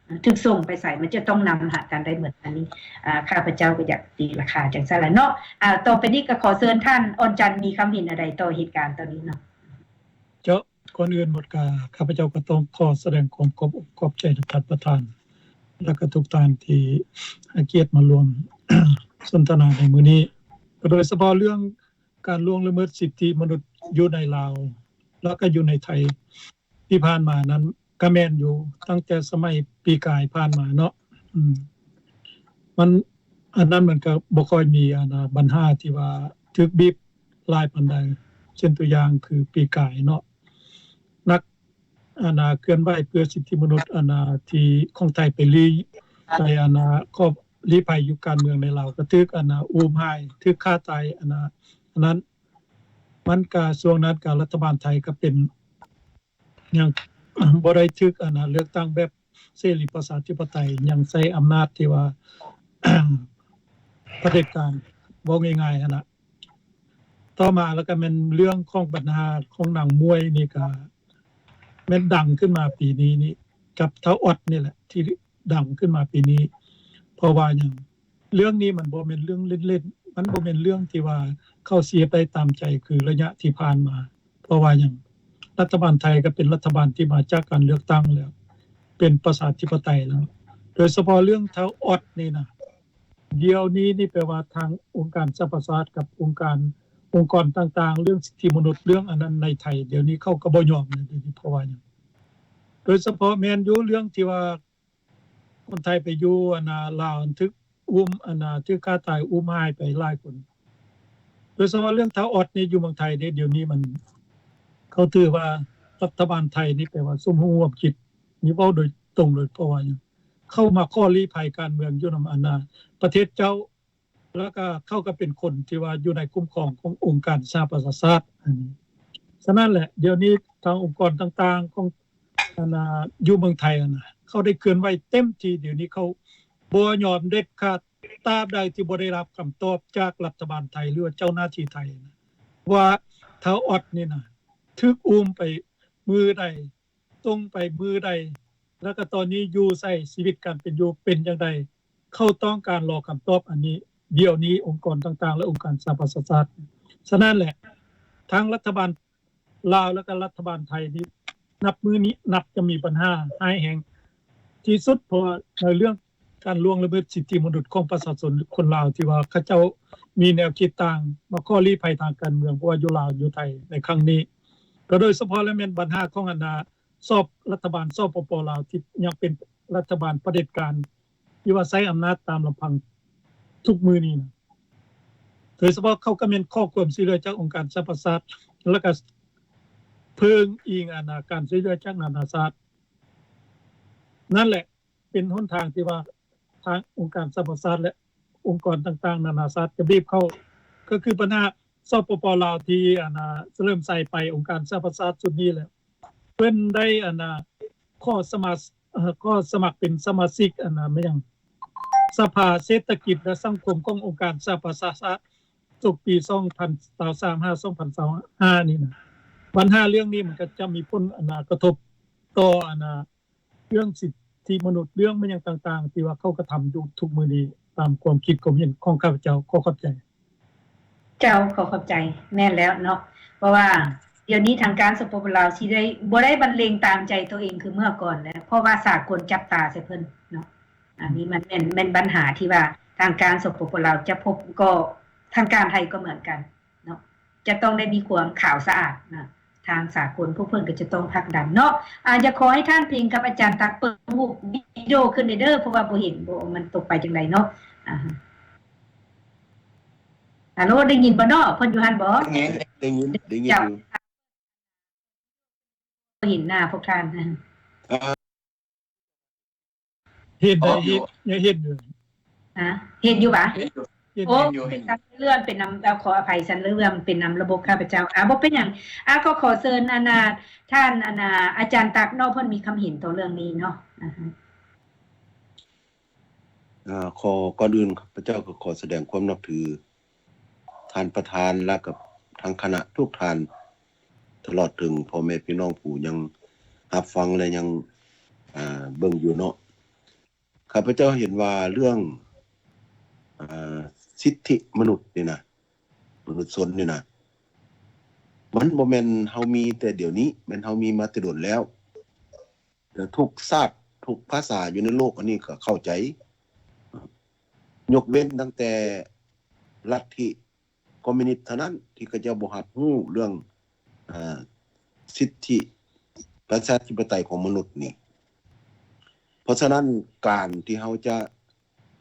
ເອີ ຖືກສົ່ງໄປໃສ ມັນຈະຕ້ອງນຳຫາກັນໄດ້ໝົດ. ອັນນີ້ ອາ ຂ້າພະເຈົ້າກໍຢາກຕີລາຄາຈັ່ງຊັ້ນລະເນາະ. ອາ ຕໍ່ໄປນີ້ກໍຂໍເຊີນທ່ານອ່ອນຈັນ ມີຄຳເຫັນອັນໃດຕໍ່ເຫດການຕອນນີ້ເນາະ? ເຈົ້າ ກ່ອນອື່ນໝົດກໍ ຂ້າພະເຈົ້າກໍຕ້ອງຂໍສະແດງຄວາມຂອບອົກຂອບໃຈນຳທ່ານປະທານ ແລະ ກໍທຸກທ່ານທີ່ໃຫ້ກຽດມາຮ່ວມສົນທະນາໃນມື້ນີ້ ກໍໂດຍສະເພາະເລື່ອງການລ່ວງລະເມີດສິດທິມະນຸດຢູ່ໃນລາວ ແລ້ວກໍຢູ່ໃນໄທທີ່ຜ່ານມານັ້ນ ກໍແມ່ນຢູ່ຕັ້ງແຕ່ສະໄໝປີກາຍຜ່ານມາເນາະ. ອືມ ມັນ ອັນນັ້ນມັນກໍບໍ່ຄ່ອຍມີ ອັນນ່າ ບັນຫາທີ່ວ່າຖືກບີບຫຼາຍປານໃດ ເຊັ່ນຕົວຢ່າງຄືປີກາຍເນາະ ນັກ ອັນນ່າ ເຄື່ອນໄຫວເພື່ອສິດທິມະນຸດ ອັນນ່າ ທີ່ຂອງໄທໄປລີ້ ໄປ ອັນນ່າ ຂໍລີ້ໄພຢູ່ການເມືອງໃນລາວ ກໍຖືກ ອັນນ່າ ອູ້ມຫາຍ ຖືກຂ້າຕາຍ ອັນນ່າ ອັນນັ້ນ ມັນກະ ຊ່ວງນັ້ນກະລັດຖະບານໄທກະເປັນ ຍັງບໍ່ໄດ້ຖືກ ອັນນ່າ ເລືອກຕັ້ງແບບເສລີປະຊາທິປະໄຕ ຍັງໃຊ້ອຳນາດທີ່ວ່າ ຜະເດັດການ ເວົ້າງ່າຍໆຫັ້ນນະ. ຕໍ່ມາແລ້ວກໍແມ່ນເລື່ອງຂອງບັນຫາຂອງນາງໝວຍນີ້ ກໍແມ່ນດັງຂຶ້ນມາປີນີ້ນີ້ ກັບທ້າວອອດນີ້ແຫຼະ ທີ່ດັງຂຶ້ນມາປີນີ້. ເພາະວ່າຫຍັງ? ເລື່ອງນີ້ມັນບໍ່ແມ່ນເລື່ອງເລ່ນໆ ມັນບໍ່ແມ່ນເລື່ອງທີ່ວ່າເຂົາຊິເຮັດໄດ້ຕາມໃຈຄືໄລຍະທີ່ຜ່ານມາ. ເພາະວ່າຫຍັງ? ລັດຖະບານໄທກໍເປັນລັດຖະບານທີ່ມາຈາກການເລືອກຕັ້ງແລ້ວ ເປັນປະຊາທິປະໄຕແລ້ວ. ໂດຍສະເພາະເລື່ອງທ້າວອອດນີ້ນະ ດຽວນີ້ນີ້ແປວ່າທາງອົງການສະຫະປະຊາຊາດກັບອົງການ ອົງກອນຕ່າງໆ ເລື່ອງສິດທິມະນຸດ ເລື່ອງອັນນັ້ນໃນໄທ ດຽວນີ້ເຂົາກໍບໍ່ຍອມແລ້ວ ດຽວນີ້. ເພາະວ່າຫຍັງ? ໂດຍສະເພາະແມ່ນຢູ່ເລື່ອງທີ່ວ່າຄົນໄທໄປຢູ່ອັນນ່າລາວ ອັນຖືກອຸ້ມ ອັນນ່າຖືກຂ້າຕາຍ ອຸ້ມຫາຍໄປຫຼາຍຄົນ. ໂດຍສະເພາະເລື່ອງທ້າວອອດນີ້ຢູ່ເມືອງໄທເດ້ ດຽວນີ້ມັນ ເຂົາຖືວ່າລັດຖະບານໄທນີ້ແປວ່າສົມຮູ້ຮ່ວມຄິດ ນີ້ເວົ້າໂດຍຕົງເລີຍ. ເພາະວ່າຫຍັງ? ເຂົາມາຂໍລີ້ໄພການເມືອງຢູ່ນຳອັນນ່າປະເທດເຈົ້າ ແລ້ວກໍເຂົາກໍເປັນຄົນທີ່ວ່າຢູ່ໃນຄຸ້ມຄອງຂອງອົງການສະຫະປະຊາຊາດ. ອັນນີ້ ສະນັ້ນແຫຼະ ດຽວນີ້ທາງອົງກອນຕ່າງໆຂອງອັນນ່າຢູ່ເມືອງໄທຫັ້ນນະ ເຂົາໄດ້ເຄື່ອນໄຫວເຕັມທີ່. ດຽວນີ້ເຂົາບໍ່ຍອມເດັດຂາດ ຕາບໃດທີ່ບໍ່ໄດ້ຮັບຄຳຕອບຈາກລັດຖະບານໄທ ຫຼືວ່າເຈົ້າໜ້າທີ່ໄທນະ ວ່າທ້າວອອດນີ້ນະ ຖືກອຸ້ມໄປມື້ໃດ ຕົງໄປມື້ໃດ ແລ້ວກໍຕອນນີ້ຢູ່ໃສ ຊີວິດການເປັນຢູ່ເປັນຈັ່ງໃດ. ເຂົາຕ້ອງການລໍຄຳຕອບອັນນີ້ ດຽວນີ້ອົງກອນຕ່າງໆ ແລະ ອົງການສະຫະປະຊາຊາດ. ສະນັ້ນແຫຼະ ທາງລັດຖະບານລາວ ແລະ ກໍລັດຖະບານໄທນີ້ ນັບມື້ນີ້ນັບຈະມີບັນຫາຮ້າຍແຮງທີ່ສຸດ ເພາະວ່າໃນເລື່ອງການລ່ວງລະເມີດສິດທິມະນຸດຂອງປະຊາຊົນຄົນລາວ ທີ່ວ່າເຂົາເຈົ້າມີແນວຄິດຕ່າງ ມາຂໍລີ້ໄພທາງການເມືອງ ບໍ່ວ່າຢູ່ລາວ ຢູ່ໄທໃນຄັ້ງນີ້. ກໍໂດຍສະເພາະແລ້ວແມ່ນບັນຫາຂອງອັນນ່າ ສອບ ລັດຖະບານ ສປປ ລາວ ທີ່ຍັງເປັນລັດຖະບານຜະເດັດການ ທີ່ວ່າໃຊ້ອຳນາດຕາມລຳພັງທຸກມື້ນີ້ນະ. ໂດຍສະເພາະເຂົາກໍແມ່ນຂໍຄວາມຊ່ວຍເຫຼືອຈາກອົງການສະຫະປະຊາຊາດ ແລ້ວກໍເພິ່ງອີງອັນນ່າການຊ່ວຍເຫຼືອຈາກນານາຊາດ. ນັ້ນແຫຼະ ເປັນຫົນທາງທີ່ວ່າທາງອົງການສະຫະປະຊາຊາດ ແລະ ອົງກອນຕ່າງໆນານາຊາດຈະບີບເຂົ້າ. ກໍຄືບັນຫາ ສປປ ລາວ ທີ່ອັນນ່າ ສະເຫຼີມໄຊໄປອົງການສະຫະປະຊາຊາດຊຸດນີ້ແຫຼະ ເພິ່ນໄດ້ອັນນ່າ ຂໍສະມາ ເອີ ຂໍສະໝັກເປັນສະມາຊິກອັນນ່າ ແມ່ນຫຍັງ ສະພາເສດຖະກິດ ແລະ ສັງຄົມຂອງອົງການສະຫະປະຊາຊາດ ຈົບປີສອງພັນຊາວສາມ ຫາ ສອງພັນຊາວຫ້ານີ້ນະ. ບັນຫາເລື່ອງນີ້ມັນກໍຈະມີຜົນອັນນ່າກະທົບຕໍ່ອັນນ່າ ເລື່ອງສິດທິມະນຸດ ເລື່ອງແມ່ນຫຍັງຕ່າງໆ ທີ່ວ່າເຂົາກະທຳຢູ່ທຸກມື້ນີ້ ຕາມຄວາມຄິດຄວາມເຫັນຂອງຂ້າພະເຈົ້າ. ຂໍຂອບໃຈ. ເຈົ້າ ຂໍຂອບໃຈ. ແມ່ນແລ້ວເນາະ ເພາະວ່າດຽວນີ້ທາງການ ສປປ ລາວ ຊິໄດ້ ບໍ່ໄດ້ບັນເລງຕາມໃຈໂຕເອງຄືເມື່ອກ່ອນແລ້ວ ເພາະວ່າສາກົນຈັບຕາໃສ່ເພິ່ນເນາະ. ອັນນີ້ມັນແມ່ນ ແມ່ນບັນຫາທີ່ວ່າທາງການ ສປປ ລາວ ຈະພົບ ກໍທາງການໄທກໍເໝືອນກັນ ເນາະ ຈະຕ້ອງໄດ້ມີຄວາມຂາວສະອາດນະ ທາງສາກົນພວກເພິ່ນກໍຈະຕ້ອງຜັກດັນເນາະ. ອາ ຢາກຂໍໃຫ້ທ່ານເພັງກັບອາຈານຕັກເປີດຮູບວິດີໂອຂຶ້ນແດ່ເດີ ເພາະວ່າບໍ່ເຫັນ ບໍ່ ມັນຕົກໄປຈັ່ງໃດເນາະ. ອາ ຮາໂລ ໄດ້ຍິນບໍ່ເນາະ? ເພິ່ນຢູ່ຫັ້ນບໍ່? ໄດ້ຍິນ ໄດ້ຍິນ ໄດ້ຍິນຢູ່. ບໍ່ເຫັນໜ້າພວກທ່ານ. ເຫັນໄດ້ ເຫັນ ຍັງເຫັນຢູ່. ຮະ ເຫັນຢູ່ຫວາ? ເຫັນຢູ່ ເຫັນ ໂອ້ ເຫັນຢູ່ ເຫັນຢູ່. ເປັນນຳເລື່ອງ ເປັນນຳ ເອີ ຂໍອະໄພ ຊັ້ນເລື່ອງເປັນນຳລະບົບຂ້າພະເຈົ້າ. ອາ ບໍ່ເປັນຫຍັງ. ອາ ກໍຂໍເຊີນ ອັນນ່າ ທ່ານ ອັນນ່າ ອາຈານຕັກເນາະ ເພິ່ນມີຄຳເຫັນຕໍ່ເລື່ອງນີ້ເນາະ. ອາ ອາ ຂໍ ກ່ອນອື່ນ ຂ້າພະເຈົ້າກໍຂໍສະແດງຄວາມນັບຖື ທ່ານປະທານ ແລະ ກັບທັງຄະນະທຸກທ່ານ ຕະຫຼອດເຖິງພໍ່ແມ່ພີ່ນ້ອງຜູ້ຍັງຮັບຟັງ ແລະ ຍັງ ອາ ເບິ່ງຢູ່ເນາະ. ຂ້າພະເຈົ້າເຫັນວ່າເລື່ອງ ອາ ສິດທິມະນຸດນີ້ນະ ມະນຸດຊົນນີ້ນະ ມັນບໍ່ແມ່ນເຮົາມີແຕ່ດຽວນີ້ ແມ່ນເຮົາມີມາແຕ່ດົນແລ້ວ. ແລະ ທຸກຊາດ ທຸກພາສາຢູ່ໃນໂລກອັນນີ້ກໍເຂົ້າໃຈ ຍົກເວັ້ນຕັ້ງແຕ່ລັດທິຄອມມິວນິດເທົ່ານັ້ນ ທີ່ເຂົາເຈົ້າບໍ່ຮັບຮູ້ເລື່ອງ ອາ ສິດທິປະຊາທິປະໄຕຂອງມະນຸດນີ້. ເພາະສະນັ້ນ ການທີ່ເຮົາຈະ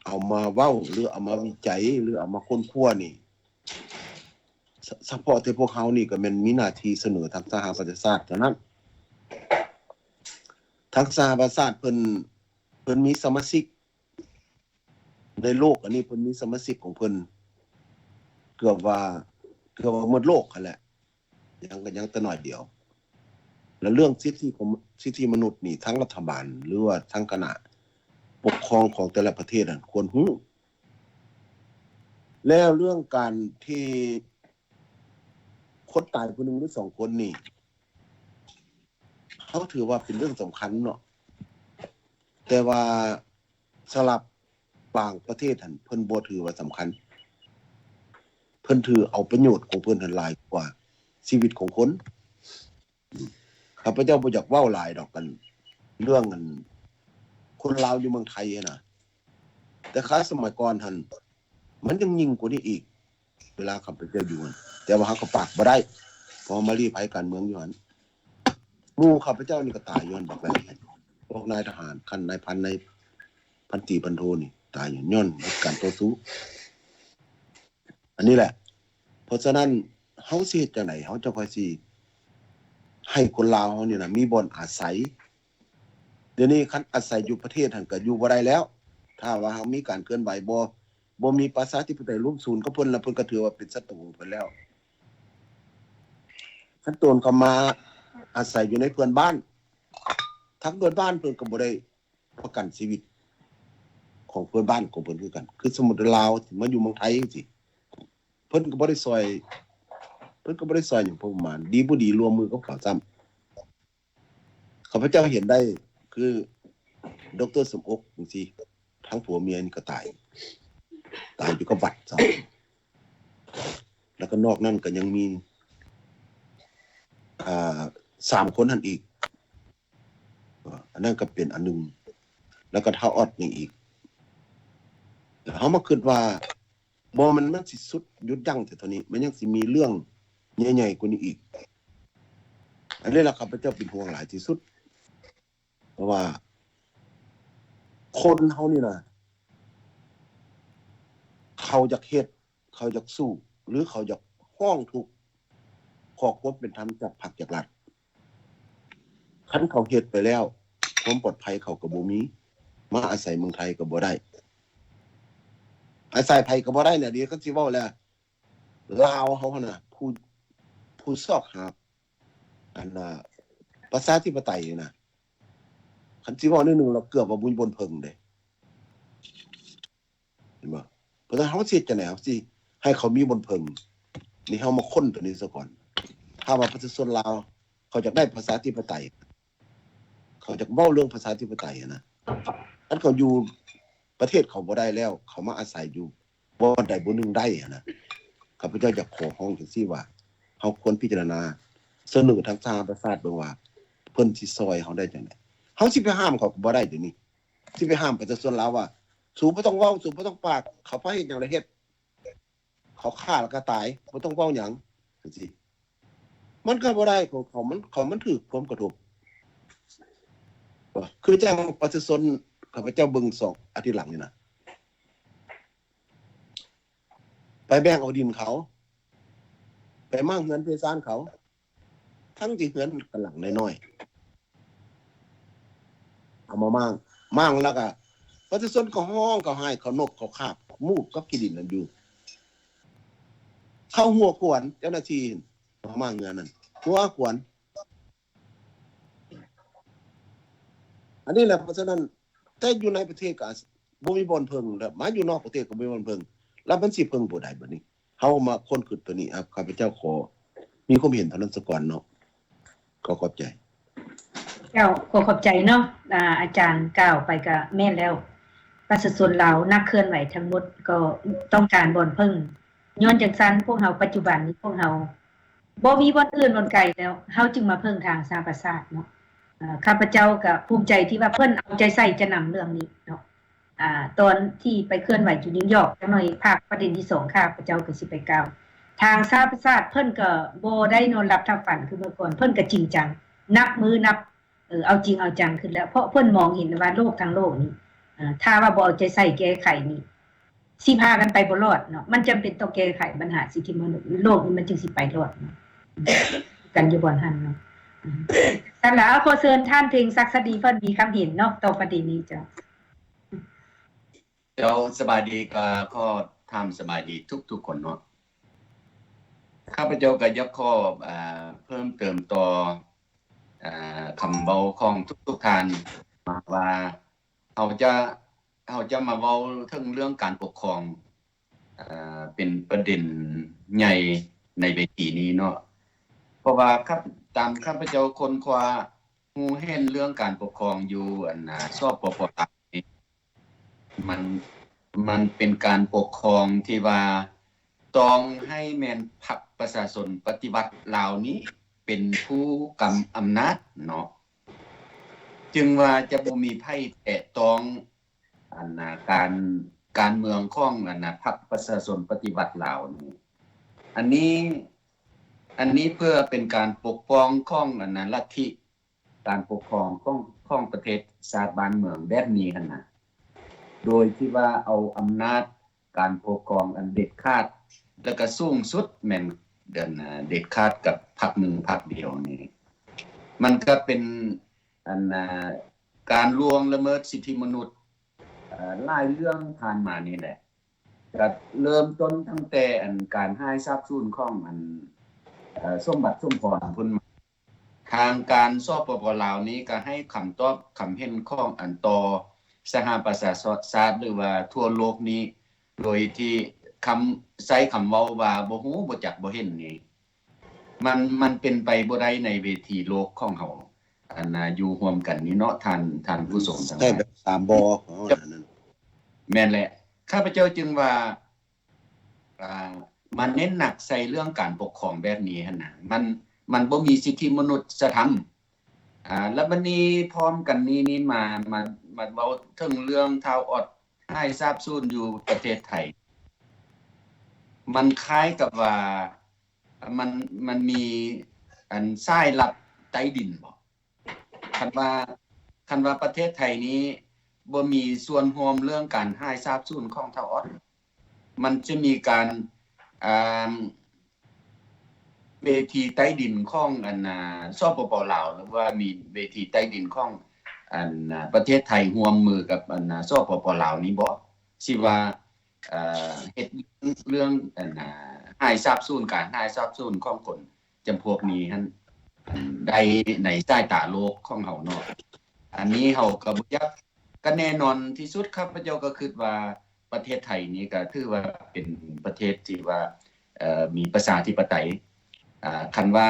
ເອົາມາເວົ້າ ຫຼື ເອົາມາວິໄຈ ຫຼື ເອົາມາຄົ້ນຄວ້ານີ້ ສະ ສະເພາະແຕ່ພວກເຮົານີ້ກໍແມ່ນມີໜ້າທີ່ສະເໜີທາງສະຫະປະຊາຊາດເທົ່ານັ້ນ. ທາງສະຫະປະຊາຊາດເພິ່ນ ເພິ່ນມີສະມາຊິກ ໃນໂລກອັນນີ້ເພິ່ນມີສະມາຊິກຂອງເພິ່ນ ເກືອບວ່າ ເກືອບວ່າໝົດໂລກຫັ້ນແຫຼະ. ຍັງ ກໍຍັງແຕ່ໜ້ອຍດຽວ ແລະ ເລື່ອງສິດທິຂອງ ສິດທິມະນຸດນີ້ ທາງລັດຖະບານ ຫຼືວ່າທາງຄະນະປົກຄອງຂອງແຕ່ລະປະເທດນັ້ນຄວນຮູ້. ແລ້ວເລື່ອງການທີ່ ຄົນຕາຍຜູ້ໜຶ່ງ ຫຼື ສອງຄົນນີ້ ເຮົາຖືວ່າເປັນເລື່ອງສຳຄັນເນາະ ແຕ່ວ່າສຳລັບບາງປະເທດຫັ້ນ ເພິ່ນບໍ່ຖືວ່າສຳຄັນ ເພິ່ນຖືເອົາປະໂຫຍດຂອງເພິ່ນຫັ້ນຫຼາຍກວ່າຊີວິດຂອງຄົນ. ຂ້າພະເຈົ້າບໍ່ຢາກເວົ້າຫຼາຍດອກ ອັນ ເລື່ອງ ອັນ ຄົນລາວຢູ່ເມືອງໄທຫັ້ນນະ ແຕ່ຄາສະໄໝກ່ອນຫັ້ນ ມັນຍັງຍິ່ງກວ່ານີ້ອີກ ເວລາຂ້າພະເຈົ້າຢູ່ຫັ້ນ ແຕ່ວ່າເຮົາກໍປາກບໍ່ໄດ້ ເພາະເຮົາມາລີ້ໄພການເມືອງຢູ່ຫັ້ນ. ໝູ່ຂ້າພະເຈົ້ານີ້ກໍຕາຍຍ້ອນບັກແວ່ນ ພວກນາຍທະຫານ ຂັ້ນນາຍພັນ ນາຍພັນຕີ ພັນໂທນີ້ ຕາຍຍ້ອນ ຍ້ອນເຫດການຕໍ່ສູ້ ອັນນີ້ແຫຼະ. ເພາະສະນັ້ນ ເຮົາຊິເຮັດຈັ່ງໃດ ເຮົາຈັ່ງຄ່ອຍຊິໃຫ້ຄົນລາວເຮົານີ້ນະ ມີບ່ອນອາໄສ? ດຽວນີ້ຄັນອາໄສຢູ່ປະເທດຫັ້ນກໍຢູ່ບໍ່ໄດ້ແລ້ວ ຖ້າວ່າເຮົາມີການເຄື່ອນໄຫວ ບໍ່ ບໍ່ມີປະຊາທິປະໄຕລວມສູນກັບເພິ່ນ ແລ້ວເພິ່ນກໍຖືວ່າເປັນສັດຕູຂອງເພິ່ນແລ້ວ. ຄັນໂຕນເຂົາມາອາໄສຢູ່ໃນເພື່ອນບ້ານ ທາງເພື່ອນບ້ານເພິ່ນກໍບໍ່ໄດ້ປະກັນຊີວິດຂອງເພື່ອນບ້ານຂອງເພິ່ນຄືກັນ. ຄືສົມມຸດລາວຊິມາຢູ່ເມືອງໄທຈັ່ງຊີ້ ເພິ່ນກໍບໍ່ໄດ້ຊ່ອຍ ເພິ່ນກໍບໍ່ໄດ້ຊ່ອຍຫຍັງພໍປະມານ ດີບໍ່ດີລວມມືກັບເຂົາຊ້ຳ. ຂ້າພະເຈົ້າເຫັນໄດ້ຄື ດຣ. ສົມອົກ ຈັ່ງຊີ້ ທັງຜົວເມຍນີ້ກໍຕາຍ ຕາຍຢູ່ກັບວັດເຈົ້າ ແລ້ວກໍນອກນັ້ນກໍຍັງມີ ອ່າ ສາມຄົນຫັ້ນອີກ ອັນນັ້ນກໍເປັນອັນໜຶ່ງ ແລ້ວກໍທ້າວອອດນີ້ອີກ. ເຮົາມາຄິດວ່າ ບໍ່ແມ່ນມັນຊິສຸດຢຸດຢັ້ງແຕ່ເທົ່ານີ້ ມັນຍັງຊິມີເລື່ອງໃຫຍ່ໆກວ່ານີ້ອີກ. ອັນນີ້ລະຂ້າພະເຈົ້າເປັນຫ່ວງຫຼາຍທີ່ສຸດ ເພາະວ່າຄົນເຮົານີ້ນະ ເຂົາຢາກເຮັດ ເຂົາຢາກສູ້ ຫຼື ເຂົາຢາກຮ້ອງທຸກ ຂໍຄວາມເປັນທຳຈາກພັກຈາກລັດ. ຄັນເຂົາເຮັດໄປແລ້ວ ຄວາມປອດໄພເຂົາກໍບໍ່ມີ ມາອາໄສເມືອງໄທກໍບໍ່ໄດ້ ອາໄສໃຜກໍບໍ່ໄດ້ແຫຼະ. ດຽວຄັນຊິເວົ້າແລ້ວ ລາວເຮົາຫັ້ນນະ ຜູ້ ຜູ້ຊອກຫາ ອັນນ່າ ປະຊາທິປະໄຕນີ້ນະ ຄັນຊິເວົ້າໜ້ອຍໜຶ່ງລະເກືອບວ່າບໍ່ມີບ່ອນເພິ່ງເດ້ ເຫັນບໍ່? ເພາະສະນັ້ນເຮົາຊິເຮັດຈັ່ງໃດ ເຮົາຊິໃຫ້ເຂົາມີບ່ອນເພິ່ງ ນີ້ເຮົາມາຄົ້ນຕົວນີ້ສາກ່ອນ. ຖ້າວ່າປະຊາຊົນລາວເຂົາຢາກໄດ້ປະຊາທິປະໄຕ ເຂົາຢາກເວົ້າເລື່ອງປະຊາທິປະໄຕຫັ້ນນະ ຄັນເຂົາຢູ່ປະເທດເຂົາບໍ່ໄດ້ແລ້ວ ເຂົາມາອາໄສຢູ່ບ່ອນໃດບ່ອນໜຶ່ງໄດ້ຫັ້ນນະ ຂ້າພະເຈົ້າຢາກຂໍຮ້ອງຈັ່ງຊີ້ວ່າ ເຮົາຄວນພິຈາລະນາ ສະເໜີທາງສະຫະປະຊາຊາດເບິ່ງວ່າ ເພິ່ນຊິຊ່ອຍເຮົາໄດ້ຈັ່ງໃດ? ເຮົາຊິໄປຫ້າມເຂົາກໍບໍ່ໄດ້ດຽວນີ້ ຊິໄປຫ້າມປະຊາຊົນລາວວ່າ ສູບໍ່ຕ້ອງເວົ້າ ສູບໍ່ຕ້ອງປາກ ເຂົາພາເຮັດຫຍັງລະເຮັດ ເຂົາຂ້າລະກະຕາຍ ບໍ່ຕ້ອງເວົ້າຫຍັງ ຈັ່ງຊີ້ ມັນກໍບໍ່ໄດ້ ຂອງເຂົາ ມັນ ເຂົາມັນຖືກຜົນກະທົບ. ຄືຈັ່ງປະຊາຊົນ ຂ້າພະເຈົ້າເບິ່ງສອງອາທິດຫຼັງນີ້ນະ ໄປແບ່ງເອົາດິນເຂົາ ໄປມ້າງເຮືອນເຮືອນຊານເຂົາ ທັງທີ່ເຮືອນກະຫຼັງນ້ອຍໆ ເອົາມາມ້າງ ມ້າງແລ້ວກະປະຊາຊົນກໍຮ້ອງກໍໄຫ້ ເຂົານົບເຂົາຄາບ ມູບກັບຂີ້ດິນນັ້ນຢູ່ ເຂົາຫົວຂວນ ເຈົ້າໜ້າທີ່ມາມ້າງເຮືອນນັ້ນ ຫົວຂວນ. ອັນນີ້ແຫຼະ ເພາະສະນັ້ນ ແຕ່ຢູ່ໃນປະເທດກໍບໍ່ມີບ່ອນເພິ່ງ ແລ້ວມາຢູ່ນອກປະເທດກໍບໍ່ມີບ່ອນເພິ່ງ ແລ້ວມັນຊິເພິ່ງຜູ້ໃດບາດນີ້? ເຮົາມາຄົ້ນຄຶດຕົວນີ້ ອາ ຂ້າພະເຈົ້າຂໍມີຄວາມເຫັນເທົ່ານັ້ນສາກ່ອນເນາະ ຂໍຂອບໃຈ. ເຈົ້າ ຂໍຂອບໃຈເນາະ ອາ ອາຈານກ່າວໄປກະແມ່ນແລ້ວ ປະຊາຊົນລາວນັກເຄື່ອນໄຫວທັງໝົດກໍຕ້ອງການບ່ອນເພິ່ງ ຍ້ອນຈັ່ງຊັ້ນ ພວກເຮົາ ປັດຈຸບັນນີ້ພວກເຮົາບໍ່ມີບ່ອນອື່ນບ່ອນໄກແລ້ວ ເຮົາຈຶ່ງມາເພິ່ງທາງສະຫະປະຊາຊາດເນາະ. ເອີ ຂ້າພະເຈົ້າກະພູມໃຈທີ່ວ່າເພິ່ນເອົາໃຈໃສ່ຈະນຳເລື່ອງນີ້ເນາະ. ອາ ຕອນທີ່ໄປເຄື່ອນໄຫວຢູ່ນິວຢອກ ຈັກໜ້ອຍພາກປະເດັນທີສອງ ຂ້າພະເຈົ້າກໍຊິໄປກ່າວ ທາງສະຫະປະຊາຊາດເພິ່ນກໍບໍ່ໄດ້ນອນຫຼັບທັບຝັນຄືເມື່ອກ່ອນ ເພິ່ນກໍຈິງຈັງ ນັບມື້ນັບ ເອີ ເອົາຈິງເອົາຈັງຂຶ້ນແລ້ວ ເພາະເພິ່ນມອງເຫັນວ່າໂລກທັງໂລກນີ້ ເອີ ຖ້າວ່າບໍ່ເອົາໃຈໃສ່ແກ້ໄຂນີ້ ຊິພາກັນໄປບໍ່ລອດເນາະ ມັນຈຳເປັນຕ້ອງແກ້ໄຂບັນຫາສິດທິມະນຸດ ໂລກນີ້ມັນຈຶ່ງຊິໄປລອດເນາະ ກັນຢູ່ບ່ອນຫັ້ນເນາະ. ຊັ້ນລະ ຂໍເຊີນທ່ານເພັງສັກສະດີ ເພິ່ນມີຄຳເຫັນເນາະ ຕໍ່ປະເດັນນີ້ເຈົ້າ. ເຈົ້າ ສະບາຍດີ ກໍຂໍຖາມສະບາຍດີທຸກໆຄົນເນາະ. ຂ້າພະເຈົ້າກໍຢາກຂໍ ເອີ ເພີ່ມເຕີມຕໍ່ ເອີ ຄຳເວົ້າຂອງທຸກໆທ່ານ ວ່າເຮົາຈະ ເຮົາຈະມາເວົ້າເຖິງເລື່ອງການປົກຄອງ ເອີ ເປັນປະເດັນໃຫຍ່ໃນເວທີນີ້ເນາະ. າະວ່າ ຄັບ ຕາມຂ້າພະເຈົ້າຄົ້ນຄວ້າຮູ້ເຫັນເລື່ອງການປົກຄອງຢູ່ ອັນນາ ສປປ ລາວນີ້ ມັນ ມັນເປັນການປົກຄອງທີ່ວ່າຕ້ອງໃຫ້ແມ່ນພັກປະຊາຊົນປະຕິວັດລາວນີ້ເປັນຜູ້ກຳອຳນາດເນາະ ຈຶ່ງວ່າຈະບໍ່ມີໃຜແຕະຕ້ອງ ອັນນາ ການ ການເມືອງຂອງ ອັນນາ ພັກປະຊາຊົນປະຕິວັດລາວນີ້ ອັນນີ້ ອັນນີ້ເພື່ອເປັນການປົກປ້ອງຂອງ ອັນນາ ລັດທິການປົກຄອງຂອງ ຂອງປະເທດຊາດບ້ານເມືອງແບບນີ້ຫັ້ນນະ ໂດຍທີ່ວ່າເອົາອຳນາດການປົກຄອງອັນເດັດຂາດ ແລ້ວກະສູງສຸດແມ່ນ ອັນນາ ເດັດຂາດກັບພັກໜຶ່ງພັກດຽວນີ້ ມັນກະເປັນ ອັນນາ ການລ່ວງລະເມີດສິດທິມະນຸດ ເອີ ຫຼາຍເລື່ອງຜ່ານມານີ້ແຫຼະ ກະເລີ່ມຕົ້ນຕັ້ງແຕ່ອັນການຫາຍສາບສູນຂອງອັນ ເອີ ສົມບັດ ສົມພອນ ພຸ້ນມາ ທາງການ ສປປ ລາວນີ້ກະໃຫ້ຄຳຕອບຄຳເຫັນຂອງອັນຕໍ່ສະຫະປະຊາຊາດ ຫຼືວ່າທົ່ວໂລກນີ້ ໂດຍທີ່ຄຳ ໃຊ້ຄຳເວົ້າວ່າບໍ່ຮູ້ ບໍ່ຈັກ ບໍ່ເຫັນນີ້ ມັນ ມັນເປັນໄປບໍ່ໄດ້ໃນເວທີໂລກຂອງເຮົາ ອັນນາ ຢູ່ຮ່ວມກັນນີ້ເນາະ ທ່ານ ທ່ານຜູ້ຊົມທັງຫຼາຍ ສາມບໍ່ ແມ່ນແຫຼະ ຂ້າພະເຈົ້າຈຶ່ງວ່າ ອ່າ ມາເນັ້ນໜັກໃສ່ເລື່ອງການປົກຄອງແບບນີ້ຫັ້ນນະ ມັນ ມັນບໍ່ມີສິດທິມະນຸດສະທຳ ອ່າ ແລ້ວບັດນີ້ພ້ອມກັນນີ້ ນີ້ມາ ມາ ມາເວົ້າເຖິງເລື່ອງທ້າວອອດຫາຍສາບສູນຢູ່ປະເທດໄທ ມັນຄ້າຍກັບວ່າ ມັນ ມັນມີອັນສາຍລັບໃຕ້ດິນບໍ? ຄັນວ່າ ຄັນວ່າປະເທດໄທນີ້ບໍ່ມີສ່ວນຮ່ວມເລື່ອງການຫາຍສາບສູນຂອງທ້າວອອດ ມັນຈະມີການ ອ່າ ເວທີໃຕ້ດິນຂອງອັນນາ ສປປ ລາວ ຫຼືວ່າມີເວທີໃຕ້ດິນຂອງອັນນາ ປະເທດໄທຮ່ວມມືກັບອັນນາ ສປປ ລາວນີ້ບໍ? ຊິວ່າ ເອີ ເຮັດເລື່ອງອັນນາ ຫາຍສາບສູນ ການຫາຍສາບສູນຂອງຄົນຈຳພວກນີ້ຫັ້ນ ອັນ ໄດ້ໃນສາຍຕາໂລກຂອງເຮົາເນາະ ອັນນີ້ເຮົາກະບໍ່ຢາກ ກະແນ່ນອນທີ່ສຸດ ຂ້າພະເຈົ້າກະຄິດວ່າປະເທດໄທນີ້ກະຖືວ່າເປັນປະເທດທີ່ວ່າ ເອີ ມີປະຊາທິປະໄຕ ອ່າ ຄັນວ່າ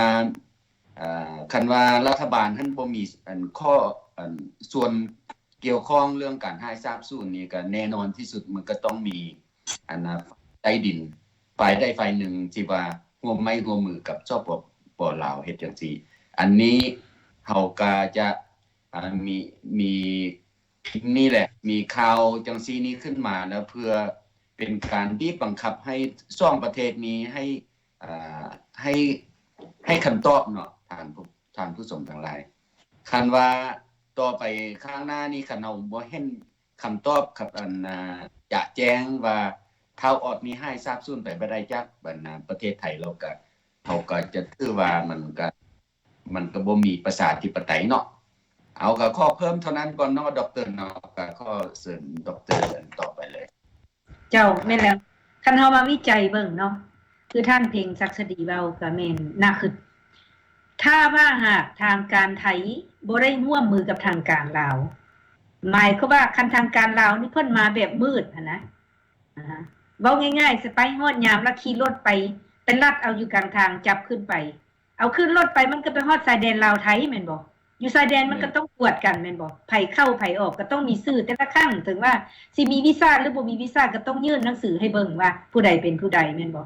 ອ່າ ຄັນວ່າລັດຖະບານຫັ້ນບໍ່ມີອັນ ຂໍ້ ອັນ ສ່ວນກ່ຽວຂ້ອງເລື່ອງການຫາຍສາບສູນນີ້ ກະແນ່ນອນທີ່ສຸດມັນກະຕ້ອງມີ ອັນນາ ໃຕ້ດິນ ຝ່າຍໃດຝ່າຍໜຶ່ງທີ່ວ່າຮ່ວມໄມ້ຮ່ວມມືກັບ ສປປ ລາວ ເຮັດຈັ່ງຊີ້ ອັນນີ້ເຮົາກະຈະ ອ່າ ມີ ມີ ນີ້ແຫຼະ ມີຂ່າວຈັ່ງຊີ້ນີ້ຂຶ້ນມາແລ້ວ ເພື່ອເປັນການບີບບັງຄັບໃຫ້ສອງປະເທດນີ້ໃຫ້ ອ່າ ໃຫ້ ໃຫ້ຄຳຕອບເນາະ ທ່ານຜູ້ ທ່ານຜູ້ຊົມທັງຫຼາຍ ຄັນວ່າຕໍ່ໄປຂ້າງໜ້ານີ້ ຄັນເຮົາບໍ່ເຫັນຄຳຕອບ ຄັບ ອັນນາ ຈະແຈ້ງວ່າທ້າວອອດນີ້ຫາຍສາບສູນໄປບໍ່ໄດ້ຈາກ ອັນນາ ປະເທດໄທ ແລ້ວກະ ເຮົາກະຈະຖືວ່າມັນກະ ມັນກະບໍ່ມີປະຊາທິປະໄຕເນາະ ເຮົາກະຂໍເພີ່ມເທົ່ານັ້ນກ່ອນເນາະ ດັອກເຕີເນາະ ກະຂໍເຊີນດັອກເຕີອັນຕໍ່ໄປເລີຍ. ເຈົ້າ ແມ່ນແລ້ວ ຄັນເຮົາມາວິໄຈເບິ່ງເນາະ ຄືທ່ານເພັງສັກສະດີເວົ້າກະແມ່ນໜ້າຄຶດ ຖ້າວ່າຫາກທາງການໄທບໍ່ໄດ້ຮ່ວມມືກັບທາງການລາວ ໝາຍຄວາມວ່າຄັນທາງການລາວນີ້ເພິ່ນມາແບບມືດຫັ້ນນະ ອາ ເວົ້າງ່າຍໆ ສະໄປຮອດຍາມລະຂີ່ລົດໄປ ໄປລັດເອົາຢູ່ກາງທາງ ຈັບຂຶ້ນໄປ ເອົາຂຶ້ນລົດໄປ ມັນກະໄປຮອດຊາຍແດນລາວໄທແມ່ນບໍ່? ຢູ່ຊາຍແດນມັນກະຕ້ອງກວດກັນແມ່ນບໍ່? ໃຜເຂົ້າໃຜອອກກະຕ້ອງມີຊື່ແຕ່ລະຄັ້ງ ເຖິງວ່າຊິມີວີຊາ ຫຼື ບໍ່ມີວີຊາ ກະຕ້ອງຍື່ນໜັງສືໃຫ້ເບິ່ງວ່າຜູ້ໃດເປັນຜູ້ໃດແມ່ນບໍ່?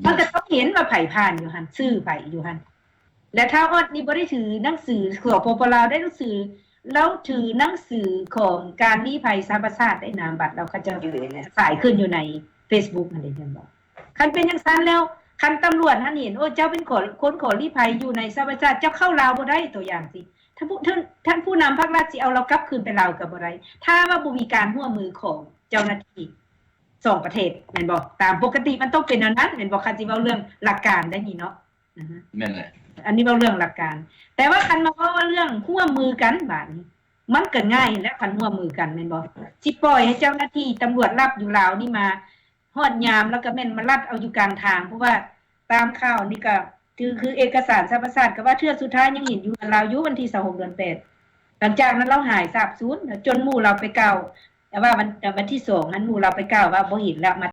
ມັນກະຕ້ອງເຫັນວ່າໃຜຜ່ານຢູ່ຫັ້ນ ຊື່ໃຜຢູ່ຫັ້ນ ແລະ ທ້າວອອດນີ້ບໍ່ໄດ້ຖືໜັງສື ສປປ ລາວ ໄດ້ໜັງສື ລາວຖືໜັງສືຂອງການລີ້ໄພສະຫະປະຊາຊາດໄດ້ນາມບັດລາວ ເຂົາເຈົ້າສາຍຂຶ້ນຢູ່ໃນເຟສບຸກຫັ້ນເດ ແມ່ນບໍ່? ຄັນເປັນຈັ່ງຊັ້ນແລ້ວ ຄັນຕຳຫຼວດຫັ້ນເຫັນ ໂອ້ ເຈົ້າເປັນ ຄົນຂໍລີ້ໄພຢູ່ໃນສະຫະປະຊາຊາດ ເຈົ້າເຂົ້າລາວບໍ່ໄດ້ ຕົວຢ່າງຊີ້ ທ່ານຜູ້ ທ່ານ ທ່ານຜູ້ນຳພັກລັດຊິເອົາລາວກັບຄືນໄປລາວກະບໍ່ໄດ້ ຖ້າວ່າບໍ່ມີການຮ່ວມມືຂອງເຈົ້າໜ້າທີ່ສອງປະເທດແມ່ນບໍ່? ຕາມປົກກະຕິມັນຕ້ອງເປັນແນວນັ້ນແມ່ນບໍ່? ຄັນຊິເວົ້າເລື່ອງຫຼັກການໄດ້ນີ້ເນາະ ອາຮະ ແມ່ນແຫຼະ ອັນນີ້ເວົ້າເລື່ອງຫຼັກການ ແຕ່ວ່າຄັນມາເວົ້າວ່າເລື່ອງຮ່ວມມືກັນບາດນີ້ ມັນກະງ່າຍແລ້ວ ຄັນຮ່ວມມືກັນແມ່ນບໍ່? ຊິປ່ອຍໃຫ້ເຈົ້າໜ້າທີ່ຕຳຫຼວດລັບຢູ່ລາວນີ້ມາຮອດຍາມ ແລ້ວກະແມ່ນມາລັດເອົາຢູ່ກາງທາງ ເພາະວ່າຕາມຂ່າວນີ້ກະ ຄື ຄືເອກະສານສະຫະປະຊາຊາດກະວ່າເທື່ອສຸດທ້າຍຍັງເຫັນຢູ່ເຮືອນລາວຢູ່ ວັນທີຊາວຫົກ ເດືອນແປດ ຫຼັງຈາກນັ້ນລາວຫາຍສາບສູນ ຈົນໝູ່ລາວໄປກ່າວ ແຕ່ວ່າວັນ ວັນທີສອງຫັ້ນ ໝູ່ລາວໄປກ່າວວ່າບໍ່ເຫັນແລ້ວ ມາ